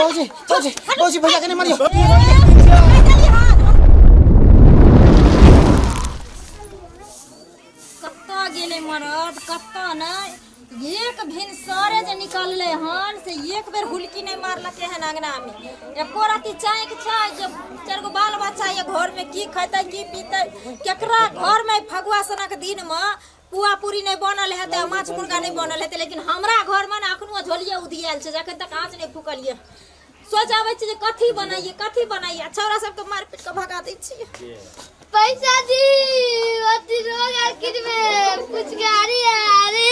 बाबूजी बाबूजी बाबूजी भैया के नहीं मारियो। कतऽ गेलै मरद, कतऽ नहि? एक भिनसरे जे निकललै हन से एक बेर हुलकी नहि मारलकै हन अङ्गनामे। एको रत्ती चाँकि छै जे चारि गो बाल बच्चा यऽ घरमे, की खेतै की पीतै? केकरा घरमे फगुआ सनक दिनमे पुआ पूरी नहि बनल हेतै, माछ मुर्गा नहि बनल हेतै, लेकिन हमरा घरमे ने अखनो झोलिए उधियायल छै, जखन तक आँच नहि फूकलियै। सोच आबै छै जे कथी बनाइए कथी बनाइए, छौड़ा सबके मारि पीट कऽ भगा दै छियै। पैसा दी, अथी रोग आर किनबे पुचकारी आरे।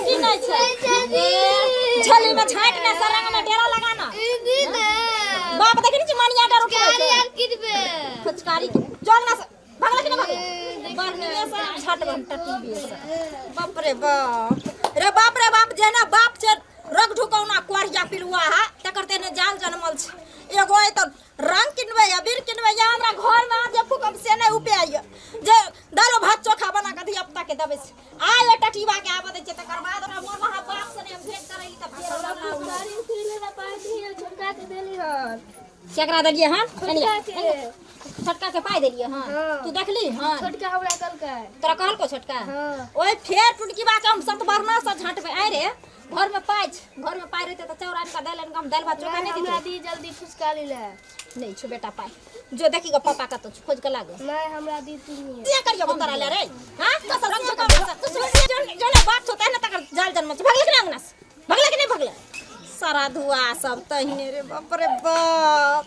की नहि छै? पैसा दी। झोली में छाँट ने, सरंग में डेरा लगा ना। दी ने। बाप देखै छी मनिया डर उठबै गाड़ी छै। आर किनबे। फुचकारी जोग ना, भगला कि ना भगला? बढ़िया से छट बन टटी भी से। बाप रे बाप रे बाप रे बाप, जेना बाप छै रग ढुकौना कोरिया पिलुआ है, तकर तेने जाल जनमल छै। एगो अइ तऽ रंग किनबै अबीर किनबै या हमरा घर में जे फूकब से नहि उपाय यऽ जे दालो भात चोखा बना कऽ धिया पुता के देबै से। आइ ओहि टटीबा के आबऽ दै छियै, तकर बाद ओकरा मोर महा बाप से नहि हम भेंट करैली तऽ फेर हमरा गाड़ी किनले ना पाइ दिए, छोटका के देली हन। केकरा देलियै हन? छोटका के। छोटका के पाइ देलियै हन? हाँ। तू देखली हन? छोटका हमरा कहलकै। तोरा कहलको छोटका? हाँ। ओहि फेर टुटकीबा के हम सतबरना से झाँटबै। आइ रे, घर में पाइ छै, घर में पाइ रहतै तऽ चाउर आनि कऽ दालि आनि कऽ हम दालि भात चोखा नहि हमरा दितै? दी जल्दी, फुसका ली ले। नहि छौ बेटा पाइ, जो देखी गो पापा कतौ छौ, खोज कऽ लागो। नहीं, हमरा दी तू नहीं। से करियो तोरा ले रे। हां, तो रंग चोखा तू जन जन बाप छौ तेने तकर जाल जन्म छै। भगले कि नहि अंगना से? भगले कि नहि भगले? सारा धुआ सब तहिने रे। बाप रे बाप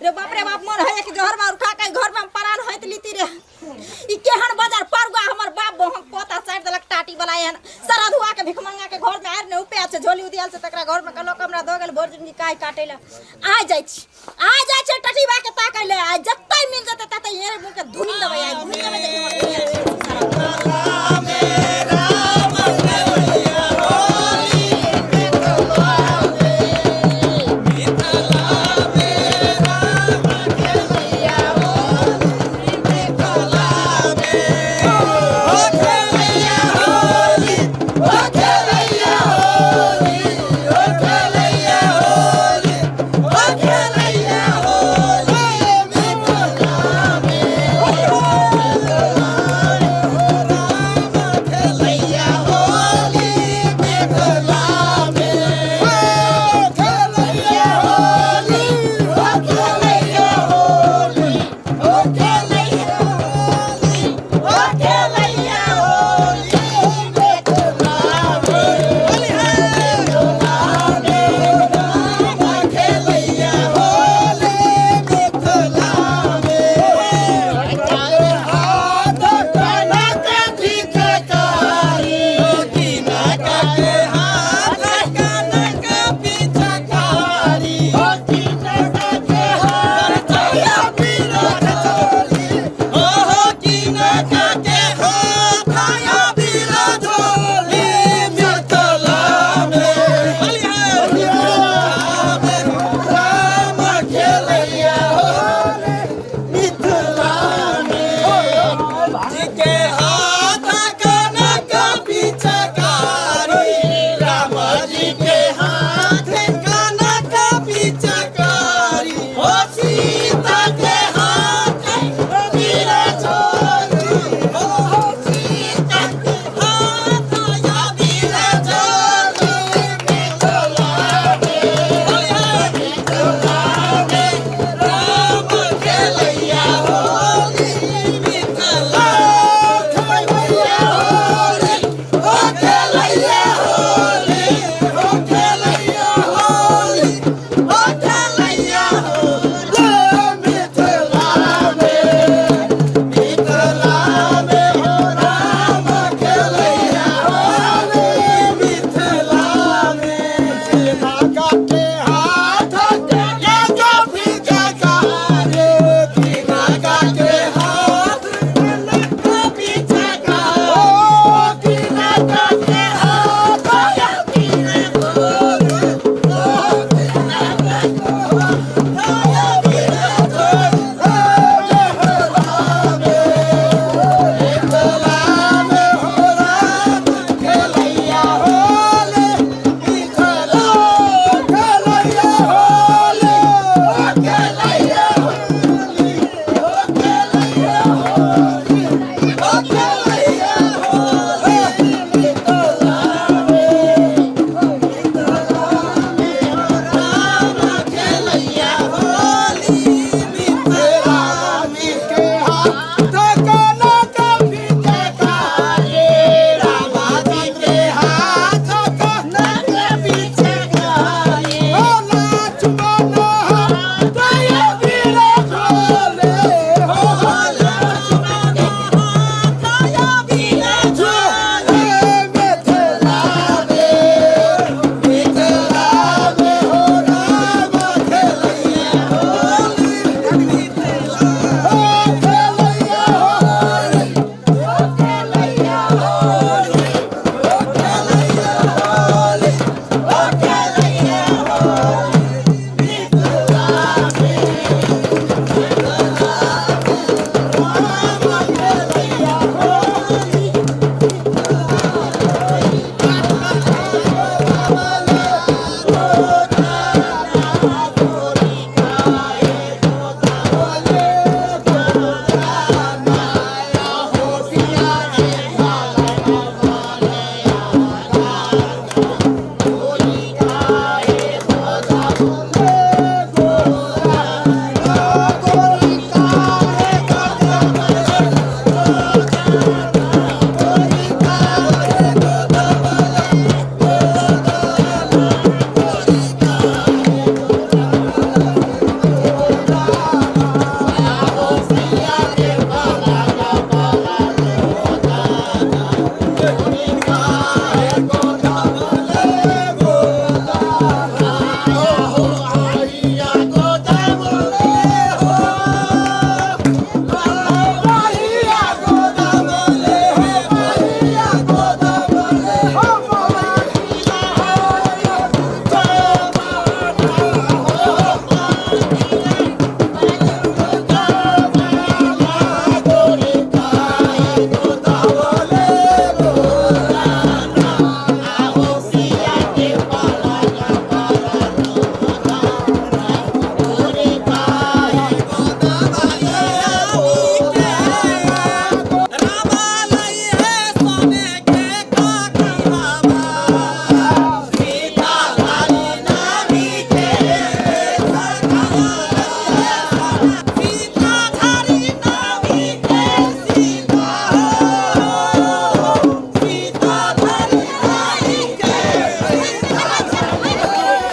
रे बाप रे बाप, मन है कि जहर मार उठा के घर में हम परान होइत लीती रे। ई केहन बाजार परुआ हमर बाप बहन पोता चाटि देलक टाटी वाला एहन सारा धुआ के भिखमंगा के घर में आर ने उपे छै, झोली उदियाल छै, तकरा घर में कहलक हमरा दऽ गेल भरि जिंदगी काय काटै लए। आइ जाइ छी, आइ जाइ छी टटीबा के ताकै लए। आइ जत्तै मिल जेतै तत्तै हेरे मुँह के धुनि देबै, आइ धुनि देबै जे हमर दुनिया छै सारा।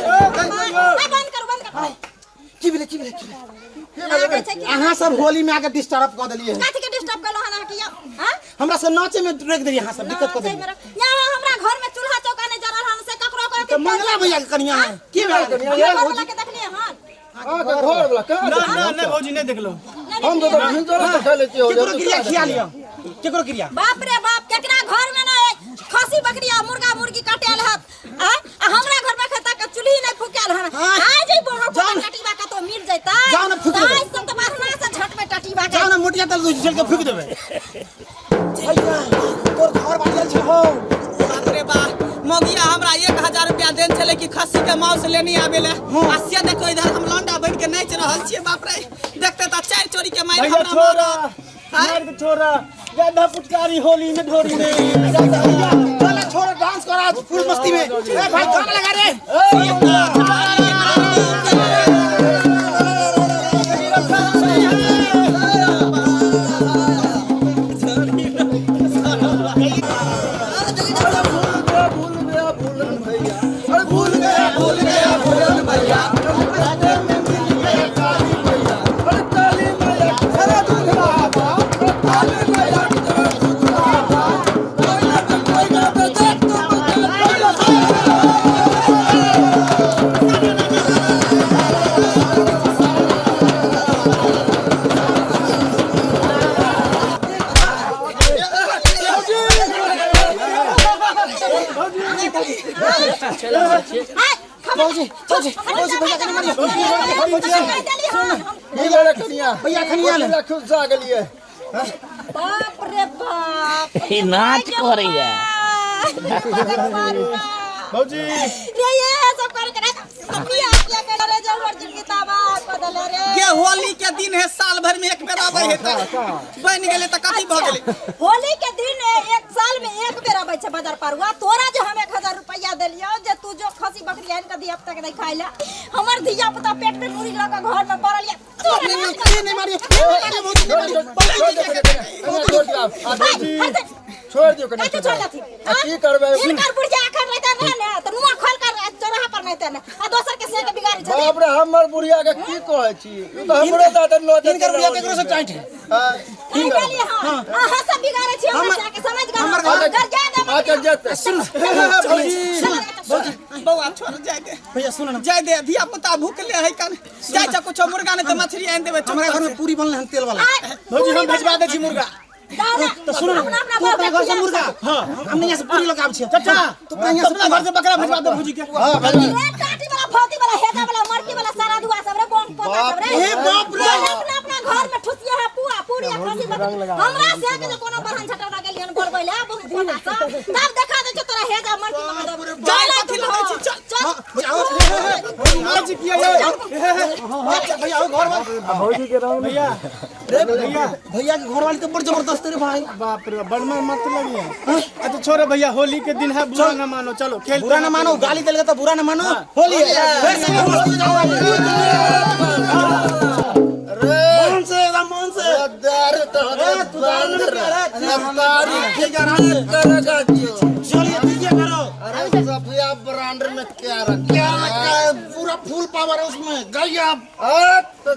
बंद करू, बंद करू। की भेलै, की भेलै, की भेलै? लागै छै कि अहाँ सब होली में आके डिस्टर्ब कऽ देलियै। कथी के डिस्टर्ब केलहुँ हन अहाँ? किया हाँ? हमरा सब नाचे में रोकि देलियै अहाँ सब, दिक्कत कऽ नाचै देलियै। में यहाँ हमरा घर में चूल्हा चौका नहीं जरल हन से ककरो को। तऽ मंगला भैया के कनिया है, की भेल? हमरा घर वाला के देखलियै हन? अहाँके घर वाला कहाँ? ना ना ना भौजी, नहीं देखलहुँ। नहीं हम देखलियै तऽ हन? भिनसरे से खाइ लै छियै। केकरो क्रिया खिया लिअ, केकरो क्रिया। बाप रे बाप, केकरा घर में ना खसी बकरी आ मुर्गा मुर्गी काटेल हत आ आ हमरा घर में खेता के चूल्ही नहीं फुकाल हन। हाँ। आ जइबो हम। जाओ ना। टटीबा कतो मिल जैता। जाओ ना, फूक देबै। आज सब तऽ बाहर से झट में टटीबा के। जाओ ना, मोटिया तल चल के फूक देबै। भैया, तोर घर बाजल छै हौ। बाप रे बा, मौगिया हमरा 1000 रुपया देन छलै कि खस्सी के मांस लेने आबे ले, आ से देखो इधर हम लौंडा बन के नाचि रहल छियै। बाप रे, देखते तऽ चारि चोरी के मारि भैया हमरा छोड़ा मारत। आँय? मार के छोड़ा, ज्यादा पुचकारी होली में ढोरी में। भैया चल, छोड़, डांस कर आज फुल मस्ती में। ए भाई, गाना लगा रे। भूल गया भूलन भैया, अरे भूल गया, भूल गया भूलन भैया, रास्ते में मिल गया काली मैया, अरे काली मैया अरे दूध बाबा, अरे काली मैया अरे दूध बाबा, कोई ना तो कोई ना तो देख तो बता। भौजी, भौजी, भौजी, भैया कनी मारियो। की भेलै कनिया? भैया कनिया ने। खुद जा गेलियै। बाप रे बाप, ई नाच करैया। भौजी रे, ये सब कर के रख किया किया के रे, जो हमर जिंदगी तबाह क देले रे। ये होली के दिन है, साल भर में एक बेर आबै है, तऽ बनि गेलै तऽ कथी भऽ गेलै? होली के दिन एक साल में एक बेर आबै छै बाजार पर। हुआ तोरा जे हम 1000 रुपया देलियौ जे तू जो खसी बकरी आनि के धिया पुता के नहीं खाइ ले, हमर धिया पुता पेट में मुड़ी लऽ के घर में पड़ल या। तोरा नहीं, नहीं, नहीं मारियो, नहीं मारियो भौजी, नहीं मारियो। छोड़ दियौ, आ भौजी, छोड़ दियौ कनिया। कथी छोड़ देथिन? आ की करबै? हिनकर बुढ़िया एखन रहिते रहे ने तऽ नुआ खोल कर चौराहा पर नहीं ने, आ दोसर के से के बिगाड़ी छथिन। बाप रे, हमर बुढ़िया के की कहै छी, ई तऽ हमरो दादा नोच। हिनकर बुढ़िया केकरो से टाइट है। नहीं कहलियै हँ, अहाँ सब बिगाड़ै छी हमरा से के, समझ गेलहुँ? हमर घर- घर जा दे। अच्छा, जेतै। सुन भौजी, बौआ, छोड़, जाय दे। भैया, सुन ना। जाय दे, धिया पुता भूखले है कन, जाय छ, कुछो मुर्गा नहीं तऽ मछली आनि देबै। हमरा घर में पूरी बनल हन तेल वाला। भौजी, हम भेजवा दै छी मुर्गा। जाओ ना। तो सुन ना, अपना अपना तू अपना बाप घर से के मुर्गा, हाँ। हम यहाँ से पूरी लगा छियै। चाचा, तू अपना यहाँ से अपना घर से बकरा भेजवा दे भौजी के। हाँ, भैया। रे टाटी वाला, फौती वाला, हेजा वाला, मरकी वाला, सारा दुआ सब रे, बम पोता सब रे। ए बाप रे। जौन अपना अपना घर में ठुसिया है पुआ पूरी आ खसी बकरी, हमरा से के जे कोनो बहन छटौना गेलियन बोलबै ले बम पोता सब, तब देखा दे छौ तोरा हेजा मरकी में दब। जाय, कथी लगै छी, चल। चल। हाँ, भैया आओ। भौजी किया ये? भैया आओ घर वाली। भौजी के रंग भैया। रे भैया, भैया के घर वाली तो बड़ जबरदस्त है रे भाई। बाप रे, बड़ मन मत लगी है। अच्छा छोड़ो भैया, होली के दिन है, बुरा न मानो, चलो खेल। बुरा ना मानो, गाली देलके तो बुरा ना मानो, होली है, फिर से मस्ती जाओ। रे ए, तू दारू नहीं पिया रे। चलिए दीजिए करो। अरे सफिया ब्रांड में क्या रखा क्या रखा है? पूरा फुल पावर है उसमें, गाइए आप। अरे तो